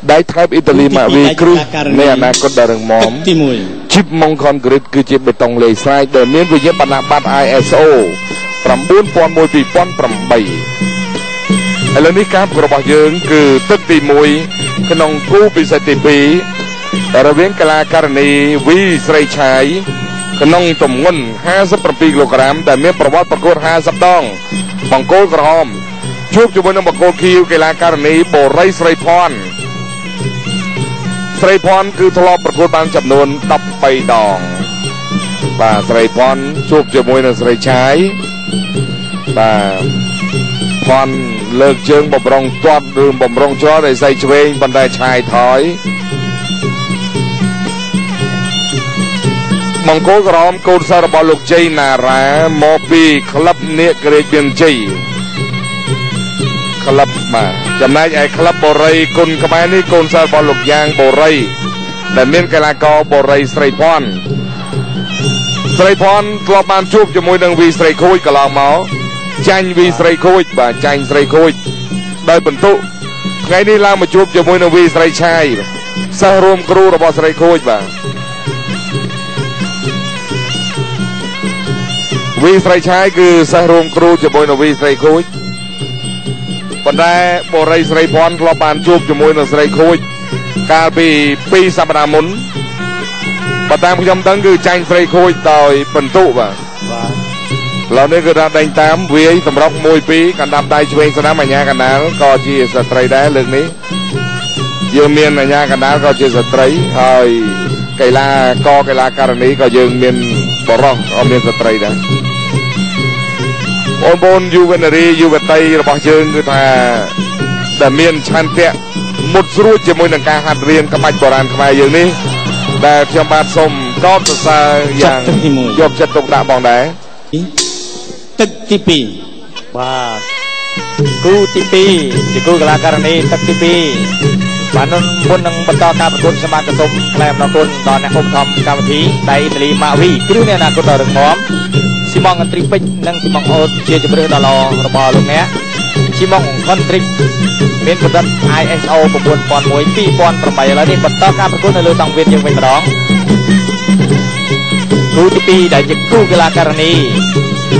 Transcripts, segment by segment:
ដៃថែបអ៊ីតាលីម៉ាវីគ្រឹះនៃអនាគតដ៏រឹងមាំ ទី1 ជីបម៉ុងខនគ្រីតគឺជាបេតុងលេស្រែកដែលមានវិញ្ញាបនបត្រ ISO 9001 2008។ ឥឡូវនេះការប្រកួតរបស់យើងគឺទឹកទី1ក្នុងគូពិសេសទី2រវាងកីឡាករនីវីស្រីឆាយក្នុងទម្ងន់57គីឡូក្រាមដែលមានប្រវត្តិប្រកួត50ដងបង្គោលក្រហមជួបជាមួយនឹងបង្គោលខៀវកីឡាករនីបូរីស្រីភ័ណ្ឌ។ ស្រីភ័ណ្ឌគឺធ្លាប់ប្រកួតបានចំនួន13ដង។ បាទ ស្រីភ័ណ្ឌជួបជាមួយនឹងស្រីឆាយ។ បាទ ភ័ណ្ឌលើកជើងបំរុងទាត់ឬបំរុងច្រត់ឲ្យស្រីឆ្វេង ប៉ុន្តែឆាយថយ។ មង្គលក្រមកូនសិស្សរបស់លោកជ័យណារ៉ាមកពីក្លឹបនាគរាជមានជ័យក្លឹប។ បាទ ចំណែកឯក្លឹបបូរីគុណខ្មែរនេះកូនសិស្សរបស់លោកយ៉ាងបូរីដែលមានកីឡាករបូរីស្រីភ័ណ្ឌ។ ស្រីភ័ណ្ឌធ្លាប់បានជួបជាមួយនឹងវីស្រីខូចកន្លងមក ចាញ់វីស្រីខូច។ បាទ ចាញ់ស្រីខូចដោយបន្ទុ។ ថ្ងៃនេះឡើងមកជួបជាមួយនឹងវីស្រីឆាយសិស្សរួមគ្រូរបស់ស្រីខូច។ បាទ វីស្រីឆាយគឺសិស្សរួមគ្រូជាមួយនឹងវីស្រីខូច ប៉ុន្តែបូរីស្រីភ័ណ្ឌធ្លាប់បានជួបជាមួយនឹងស្រីខូចកាលពី2សប្តាហ៍មុន បើតាមខ្ញុំដឹងគឺចាញ់ស្រីខូចដោយបន្ទុ។ បាទ បាទ ឥឡូវនេះគឺថាដេញតាមវាយសម្រុក1 2កណ្ដាប់ដៃឆ្វេងស្ដាំ។ អញ្ញាកណ្ដាលក៏ជាស្ត្រីដែរ។ លើកនេះយើងមានអញ្ញាកណ្ដាលក៏ជាស្ត្រី ហើយកីឡាករកីឡាករនីក៏យើងមានបរោះក៏មានស្ត្រីដែរ។ បងប្អូនយុវនារីយុវតីរបស់យើងគឺថាដែលមានឆន្ទៈមុតស្រួចជាមួយនឹងការហាត់រៀនក្បាច់បុរាណខ្មែរយើងនេះ ដែលខ្ញុំបាទសូមកោតសរសើរយ៉ាងយកចិត្តទុកដាក់បងដែរ។ ទឹកទី2 បាទ គូទី2ជាគូកីឡាករនីទឹកទី2។ បាទ មុននឹងបន្តការប្រកួត ខ្ញុំបាទក៏សូមថ្លែងអំណរគុណដល់អ្នកឧបត្ថម្ភកម្មវិធីដៃអ៊ីតាលីម៉ាវីគ្រឿងនៃអនាគតដ៏រឹងមាំ ស៊ីម៉ងអន្ត្រីពេជ្រនិងស៊ីម៉ងអូតជាជម្រើសដ៏ល្អរបស់លោកអ្នក ស៊ីម៉ងខុនទ្រីមានកម្រិត ISO 9001 2008។ ឥឡូវនេះបន្តការប្រកួតនៅលើសង្វៀនយើងវិញម្ដង គូទី2ដែលជាគូកីឡាករនី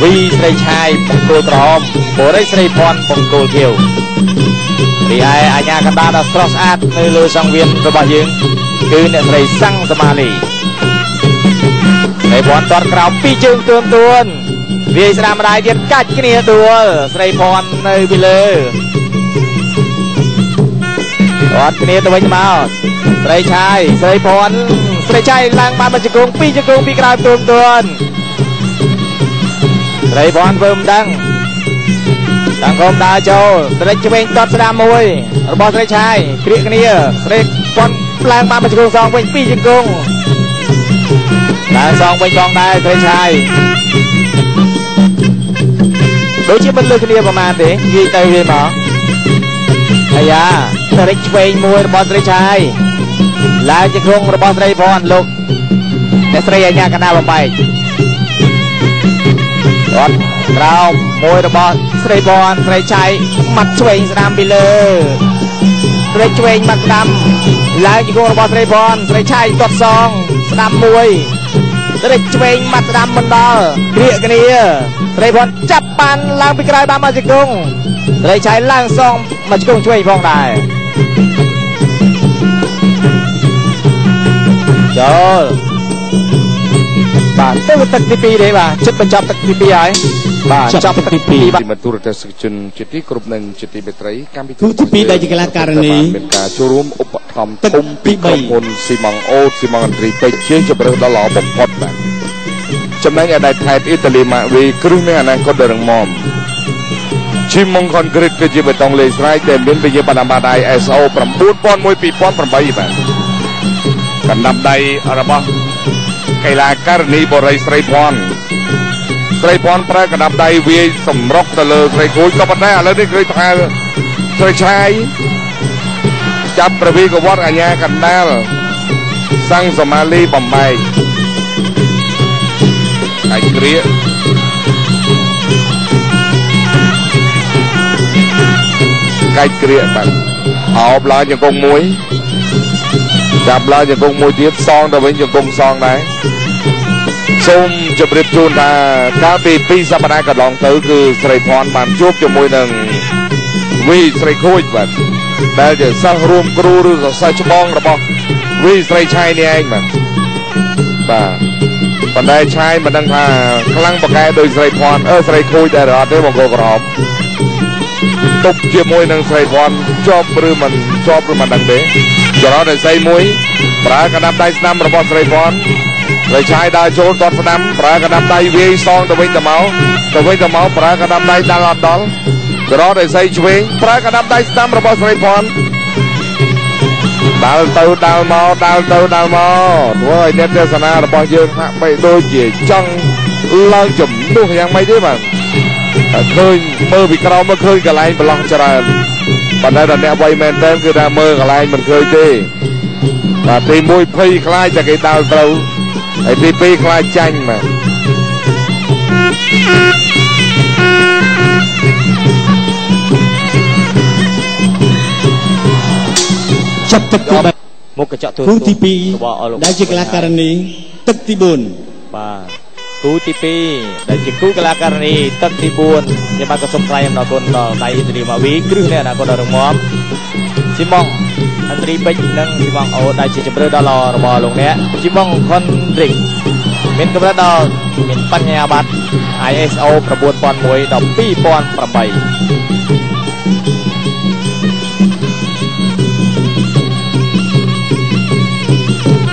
វីស្រីឆាយបង្គោលក្រហម បូរីស្រីភ័ណ្ឌបង្គោលខៀវ រីឯអាញាកណ្ដាលដ៏ស្រស់ស្អាតនៅលើសង្វៀនរបស់យើងគឺអ្នកស្រីសាំងសមាលី។ ស្រីភ័ណ្ឌទាត់ក្រោមពីរជើងទួនទួន វាយស្ដាំម្ដាយទៀត កាច់គ្នាដួល ស្រីភ័ណ្ឌនៅពីលើ ទាត់គ្នាទៅវិញមក ស្រីឆាយស្រីភ័ណ្ឌ។ ស្រីឆាយឡើងបានមួយជង្គង់ពីរជង្គង់ពីក្រោយទួនទួន ស្រីភ័ណ្ឌធ្វើមិនដឹង តាំងកុំដើរចូល ស្រីឆ្វេងទាត់ស្ដាំមួយរបស់ស្រីឆាយ ក្រៀកគ្នា ស្រីភ័ណ្ឌឡើងបានមួយជង្គង់សងវិញពីរជង្គង់ ឡើងសងវិញផងដែរ។ ស្រីឆាយដូចជាមិនលើគ្នាប្រហែលទេ និយាយទៅវាមកអាយ៉ា ស្រីឆ្វេងមួយរបស់ស្រីឆាយ ឡើងជង្គង់របស់ស្រីភ័ណ្ឌ លោកអ្នកស្រីអាញាកណ្ដាលបំបែក អត់ក្រោមមួយរបស់ស្រីភ័ណ្ឌ ស្រីឆាយម៉ាត់ឆ្វេងស្ដាំពីលើ ស្រីឆ្វេងម៉ាត់ស្ដាំ ឡើងជង្គង់របស់ស្រីភ័ណ្ឌ ស្រីឆាយទាត់សងស្ដាំមួយ ស្រីឆ្វេងម៉ាត់ស្ដាំមិនដល់ ក្រៀកគ្នា ស្រីភ័ណ្ឌចាប់បានឡើងពីក្រោយបានមកជង្គង់ ស្រីឆាយឡើងសងមកជង្គង់ឆ្វេងផងដែរ ចូល បាទ ទៅទឹកទី2ទេ បាទ ជិតបញ្ចប់ទឹកទី2ហើយ បាទ ចប់ទឹកទី2។ បាទ មទូរទស្សនិកជនជាទីគោរពនិងជាទីមេត្រី កម្មវិធីគូទី2ដែលជាកីឡាករនីមានការចូលរួមឧបត្ថម្ភធំពីក្រុមហ៊ុនស៊ីម៉ងអូតស៊ីម៉ងអន្ត្រីពេជ្រជាជម្រើសដ៏ល្អបំផុត។ បាទ ចំណែកឯដៃថែបអ៊ីតាលីម៉ាវីគ្រឹះនៃអនាគតដ៏រឹងមាំ ឈីម៉ុងខុនគ្រីតគឺជាបេតុងលេស្រែកដែលមានវិញ្ញាបនបត្រ ISO 9001 2008។ បាទ កណ្ដាប់ដៃរបស់កីឡាករនីបរិយស្រីភ័ណ្ឌ ស្រីភ័ណ្ឌប្រើកណ្ដាប់ដៃវាយសម្រុកទៅលើស្រីគួយ ក៏ប៉ុន្តែឥឡូវនេះគឺថាស្រីឆាយចាប់ប្រវីកវត្ត អញ្ញាកណ្ដាលសាំងសមាលីបំបែកហើយ គ្រា កាច់ក្រៀកបាទអោបឡើងជង្គង់មួយចាប់ឡើងជង្គង់មួយទៀតសងទៅវិញជង្គង់សងដែរសូមជម្រាបជូនថាកាលពី2សប្តាហ៍កន្លងទៅគឺស្រីភ័ណ្ឌបានជួបជាមួយនឹងវីស្រីខូចបាទដែលជាសិស្សរួមគ្រូឬក៏សិស្សច្បងរបស់វីស្រីឆៃនេះឯងបាទបាទប៉ុន្តែឆៃមិនដឹងថាខ្លាំងប្រកែដោយស្រីភ័ណ្ឌស្រីខូចដែរអត់ទេបង្គោលក្រហមទប់ជាមួយនឹងស្រីភ័ណ្ឌជាប់ឬមិនជាប់ឬមិនដឹងទេចរន្តឯសីមួយប្រើកណ្ដាប់ដៃស្ដាំរបស់ស្រីភ័ណ្ឌស្រីឆាយដើរចូលទាត់ស្ដាំប្រើកណ្ដាប់ដៃវាយសងទៅវិញទៅមកទៅវិញទៅមកប្រើកណ្ដាប់ដៃដាល់អត់ដល់ចរន្តឯសីឆ្វេងប្រើកណ្ដាប់ដៃស្ដាំរបស់ស្រីភ័ណ្ឌដាល់ទៅដាល់មកដាល់ទៅដាល់មកធ្វើឲ្យអ្នកទេសនារបស់យើងហាក់បីដូចជាចង់ឡើងជំនួសយ៉ាងម៉េចទេបាទឃើញមើលពីក្រោមមើលឃើញកន្លែងប្រឡោះច្រើនប៉ុន្តែដល់អ្នកវៃមែនតើគឺថាមើលកន្លែងមិនឃើញទេបាទទី1ភ័យខ្លាចតែគេដាល់ត្រូវហើយទី2ខ្លាចចាញ់បាទចាប់ទឹកទី3មុខកញ្ចក់ទូគូទី2ដែលជាកីឡាករនីទឹកទី4បាទគូទី2ដែលជាគូកីឡាករនីទឹកទី4ខ្ញុំបាទក៏សូមថ្លែងអំណរគុណដល់ដៃអ៊ីតាលីម៉ាវីគ្រឹះនៃអនាគតដ៏រឹងមាំស៊ីម៉ុងអន្ត្រីពេជ្រនិងស៊ីម៉ុងអូដែលជាជម្រើសដ៏ល្អរបស់លោកអ្នកស៊ីម៉ុងខុនឌ្រីកមានកម្រិតដល់មានបញ្ញាបត្រ ISO 9001ដល់2008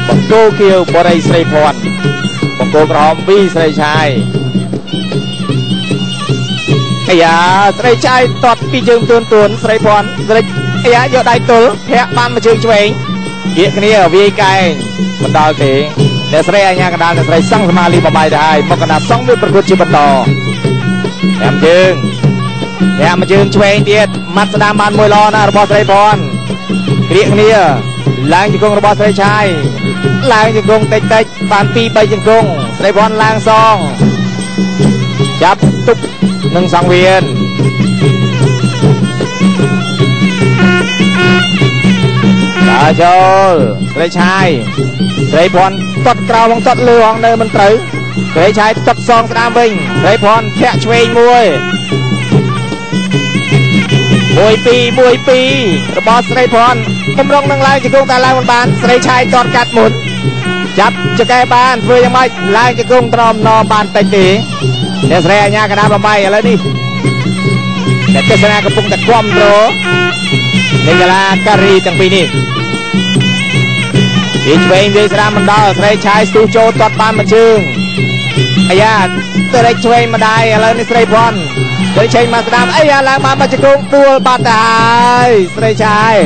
បង្គោលខៀវបរិយស្រីភ័ណ្ឌបង្គោលក្រហមវីស្រីឆាយអាយ៉ាស្រីឆាយតតពីជើងទួនទួនស្រីភ័ណ្ឌស្រីអាយ៉ាយកដៃទល់ធាក់បានមួយជើងឆ្វេងគៀកគ្នាវាយកែងមិនដល់ទេអ្នកស្រីអាញាកណ្ដាលអ្នកស្រីសង្ឃសមាលីបបាយទៅហើយមកកណ្ដាលសង្ឃវាប្រកួតជាបន្ត5ជើងធាក់មួយជើងឆ្វេងទៀតម៉ាត់ស្ដាំបានមួយល្អណាស់របស់ស្រីភ័ណ្ឌគ្រៀកគ្នាឡើងជង្គង់របស់ស្រីឆាយឡើងជង្គង់តិចតិចបាន2 3ជង្គង់ស្រីភ័ណ្ឌឡើងសងចាប់ទប់នឹងសង្វៀនដើរចូលស្រីឆាយស្រីភ័ណ្ឌទាត់ក្រោមទាត់លើហងនៅមិនត្រូវស្រីឆាយទាត់សងស្ដាំវិញស្រីភ័ណ្ឌធាក់ឆ្វេងមួយ1 2 1 2របស់ស្រីភ័ណ្ឌបំរុងនឹងឡើងជង្គង់តែឡើងមិនបានស្រីឆាយទាត់កាត់មុនចាប់ចកេះបានធ្វើយ៉ាងម៉េចឡើងជង្គង់ត្រមណបានតិចទេអ្នកស្រីអាញាកណ្ដាលបំបីឥឡូវនេះអ្នកទេសនាកំពុងតែគាំទ្រនៃកីឡាការីទាំងពីរនេះវាឆ្វេងវាស្ដាំមិនដល់ស្រីឆាយស្ទុះចូលទាត់បានមួយជើងអាយ៉ាទៅរែកឆ្វេងម្ដាយឥឡូវនេះស្រីភ័ណ្ឌស្រីឆេងមកស្ដាំអីយ៉ាឡើងបានមកជង្គង់ដួលបាត់ទៅហើយស្រីឆាយ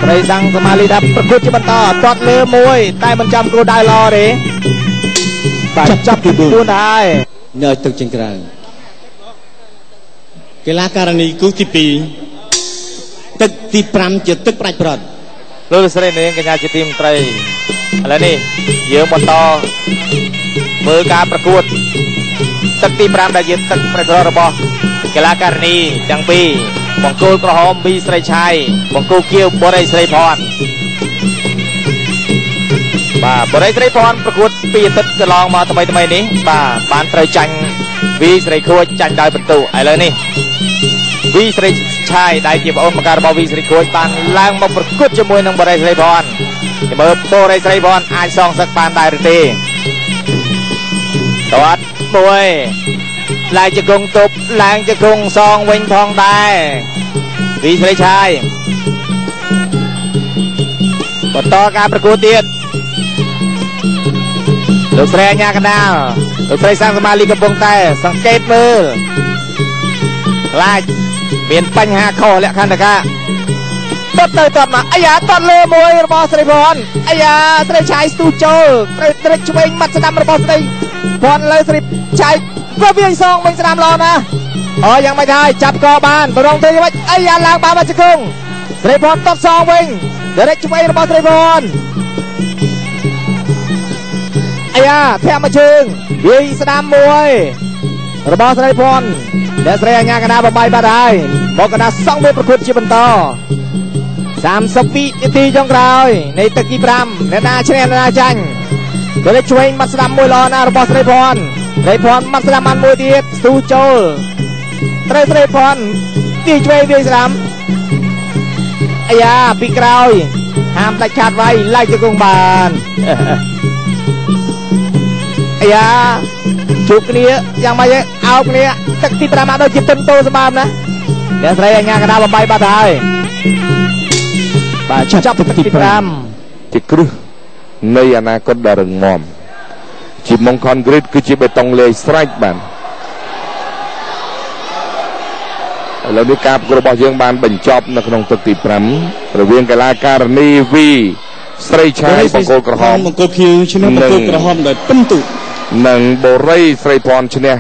ស្រីសាំងសមាលីថាប្រកួតជាបន្តទាត់លើមួយតែមិនចាំគ្រូដៅល្អទេបាទចាប់ទី4ហើយនៅទឹកចេញក្រៅកីឡាករនីគូទី2ទឹកទី5ជាទឹកផ្ដាច់ប្រត់លោកស្រីនាងកញ្ញាជាទីមេត្រីឥឡូវនេះយើងបន្តមើលការប្រកួតទឹកទី5ដែលជាទឹកផ្ដាច់ប្រត់របស់កីឡាករនីទាំងពីរបង្គោលក្រហមវីស្រីឆាយបង្គោលខៀវបរិយស្រីភ័ណ្ឌបាទបរិយស្រីភ័ណ្ឌប្រកួតពីអាទិត្យកន្លងមកថ្មីថ្មីនេះបាទបានត្រូវចាញ់វីស្រីខួចចាញ់ដោយបន្ទុឥឡូវនេះវីស្រីឆាយដែលជាប្អូនបង្កើតរបស់វីស្រីខួចបានឡើងមកប្រកួតជាមួយនឹងបរិយស្រីភ័ណ្ឌគេមើលបរិយស្រីភ័ណ្ឌអាចសងសឹកបានដែរឬទេទាត់មួយឡើងជង្គង់ទប់ឡើងជង្គង់សងវិញផងដែរវីស្រីឆាយបន្តការប្រកួតទៀតលោកស្រីអាញាកណ្ដាលលោកស្រីសាំងសមាលីកំពុងតែសង្កេតមើលខ្លាចមានបញ្ហាខុសលក្ខន្តិកៈទាត់ទៅទាត់មកអាយ៉ាទាត់លើមួយរបស់ស្រីភ័ណ្ឌអាយ៉ាស្រីឆាយស្ទុះចូលត្រូវត្រិចឆ្វេងមាត់ស្ដាំរបស់ស្រីភ័ណ្ឌលើស្រីឆាយក៏វាយសងវិញស្ដាំល្អណាស់អូយ៉ាងម៉េចហើយចាប់កបានបរងទៅយ៉ាងម៉េចអាយ៉ាឡើងបានមកជង្គង់ស្រីភ័ណ្ឌទាត់សងវិញត្រិចឆ្វេងរបស់ស្រីភ័ណ្ឌអាយ៉ាធាក់មកជើងវាយស្ដាំមួយរបស់ស្រីភ័ណ្ឌ អ្នកស្រីអញ្ញាកណ្ដាលបបាយបាត់ហើយមកកណ្ដាលសង់មួយប្រកួតជាបន្ត30វិនាទីចុងក្រោយនៃទឹកទី5អ្នកណាឈ្នះអ្នកណាចាញ់ទៅឆ្វេងបាត់ស្ដាំមួយល្អណាស់របស់ស្រីភ័ណ្ឌស្រីភ័ណ្ឌបាត់ស្ដាំបានមួយទៀតស្ទូចូលត្រូវស្រីភ័ណ្ឌទីឆ្វេងវាយស្ដាំអាយ៉ាពីក្រោយហាមដាច់ខាតវាយឡៃជង្គង់បានអាយ៉ាជួបគ្នាយ៉ាងម៉េចអោបគ្នាទឹកទី5មកដូចជាទិនតោសម្បើមណាអ្នកស្រីអញ្ញាកណ្ដាលបំបីបាត់ហើយបាទចាប់ទឹកទី5ជាគ្រឹះនៃអនាគតដ៏រឹងមាំជាម៉ុងខនគ្រីតគឺជាបេតុងលាយស្រេចបាទឥឡូវនេះការប្រកួតរបស់យើងបានបញ្ចប់នៅក្នុងទឹកទី5រវាងកីឡាការិនីវីស្រីឆាយបង្គោលក្រហម បង្គោលខៀវឈ្នះបង្គោលក្រហមដោយពិន្ទុ និងបូរីស្រីភ័ណ្ឌឈ្នះ